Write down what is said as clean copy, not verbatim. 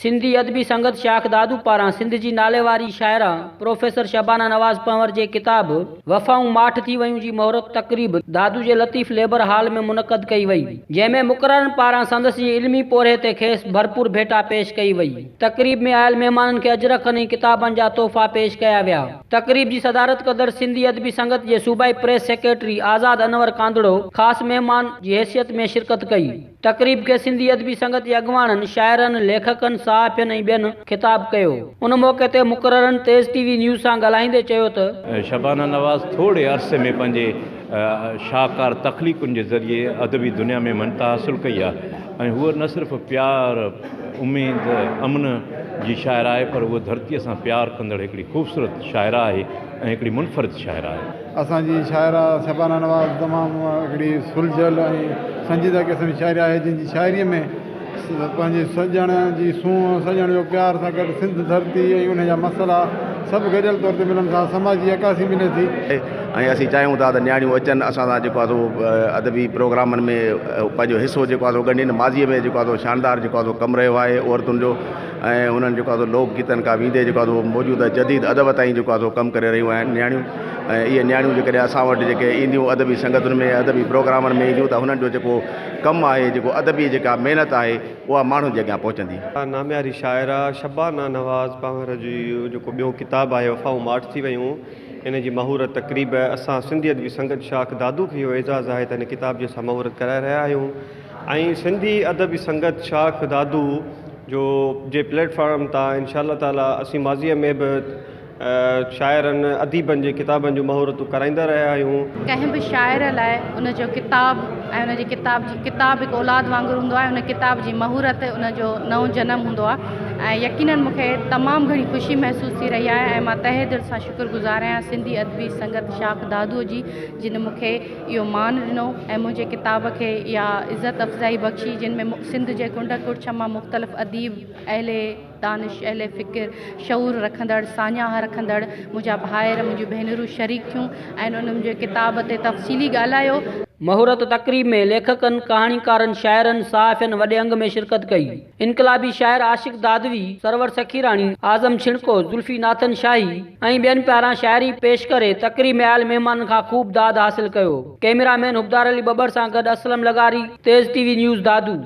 سنڌي ادبي سنگت شاخ دادو پاران سنڌ جي ناليواري شاعره پروفيسر شبانه نواز پنهور جي ڪتاب وفائون ماٺ ٿي ويون جي مهورت تقريب دادو جي لطيف ليبر هال ۾ منعقد ڪئي وئي، جنهن ۾ مقررن پاران سندس جي علمي پورهيي تي کيس ڀرپور ڀيٽا پيش ڪئي وئي. تقريب ۾ آيل مهمانن کي اجرڪن ۽ ڪتابن جا تحفا پيش ڪيا ويا. تقريب جي صدارت ڪندڙ سنڌي ادبي سنگت جي صوبائي پريس سيڪريٽري آزاد انور ڪانڌڙو خاص مهمان جي حيثيت ۾ شرڪت ڪئي. تقريب کي سنڌي ادبي سنگت جي اڳواڻن، شاعرن، ليکڪن، صحافين ۽ ٻين خطاب ڪيو. ان موقعي تي مقررن تيز ٽي وي نيوز سان ڳالهائيندي چيو ته. شبانه نواز ٿوري عرصي ۾ پنهنجي شاهڪار تخليقن جي ذريعي ادبي دنيا ۾ مڃتا حاصل ڪئي آهي ۽ هوء نه صرف پيار، اميد، امن جي شاعره آهي پر هوء ڌرتيء سان پيار ڪندڙ هڪڙي خوبصورت شاعره آهي ۽ هڪڙي منفرد شاعره آهي. اسان جي شاعره شبانه نواز تمام هڪڙي سلجهيل ۽ سنجيده قسم جي شاعري آهي جنهن جي شاعريء ۾ پنهنجي سڄڻ جي سونهن سڄڻ جو پيار سان گڏ سنڌ ڌرتي ۽ ان جا مسئلا سڀ گڏيل طور تي ملن ٿا سماجي عڪاسي ملي ٿي. ۽ اسين چاهيون ٿا ته نياڻيون اچن اسان سان جيڪو آهي سو ادبي پروگرامن ۾ پنهنجو حصو جيڪو آهي سو ڳنڍين ماضيء ۾ جيڪو آهي سو شاندار جيڪو آهي سو ڪم رهيو آهي عورتن جو ۽ انهن جيڪو آهي سو لوڪ گيتن کان ويندي جيڪو آهي سو موجوده جديد ادب تائين جيڪو آهي سو ڪم ڪري رهيون آهن نياڻيون ۽ اهي نياڻيون جيڪڏهن اسان وٽ جيڪي اينديون ادبي سنگتن ۾ ادبي پروگرامن ۾ اينديون ته هنن جو جيڪو ڪم آهي جيڪو ادبي جيڪا محنت آهي اها ماڻهن جي اڳيان پهچندي. نامياري شاعره شبانه نواز پنهور جو جيڪو ٻيون ڪتاب آهي وفائون ماٺ ٿي ويون ان جي مهورت تقريب اسان سنڌي ادبي سنگت شاخ دادو کي اهو اعزاز آهي ته هن ڪتاب جي اسان مهورت ڪرائي رهيا آهيون ۽ سنڌي ادبي سنگت شاخ دادو جو جي پليٽ فارم تان انشاء الله تعالي اسين ماضيء ۾ به شاعرن اديبن جي ڪتابن جون مهورتون ڪرائيندا رهيا آهيون. ڪنهن به شاعر لاء ان جو ڪتاب ۽ ان جي ڪتاب جي ڪتاب هڪ اولاد وانگر هوندو آهي ان ڪتاب جي مهورت ان جو نئون جنم هوندو آهي ۽ يقينن مون کي تمام گهڻي خوشي محسوس ٿي رهي آهي ۽ مان تهه دل سان شڪر گذار آهيان سنڌي ادبي سنگت شاخ دادوء جي جن مون کي اهو مان ڏنو ۽ منهنجي ڪتاب کي اها عزت افزائي بخشي جن ۾ سنڌ جي ڪنڊ ڪڙڇ مان مختلف اديب، اهل دانش، اهل فڪر، شعور رکندڙ، ساڃاهه رکندڙ منهنجا ڀائر، منهنجون ڀينرون شريڪ ٿيون ۽ انهن منهنجي ڪتاب تي تفصيلي ڳالهايو. مهورت تقريب ۾ ليکڪن، ڪهاڻيڪارن، شاعرن، صحافين وڏي انگ ۾ شرڪت ڪئي. انقلابي شاعر عاشق دادوي، سرور سخيراڻي، اعظم ڇڻڪو، زلفي ناٿن شاهي ۽ ٻين پاران شاعري پيش ڪري تقريب ۾ آيل مهمانن کان خوب داد حاصل ڪيو. ڪئميرا مين حبدار علي ٻٻر سان گڏ اسلم لغاري، تيز ٽي وي نيوز دادو.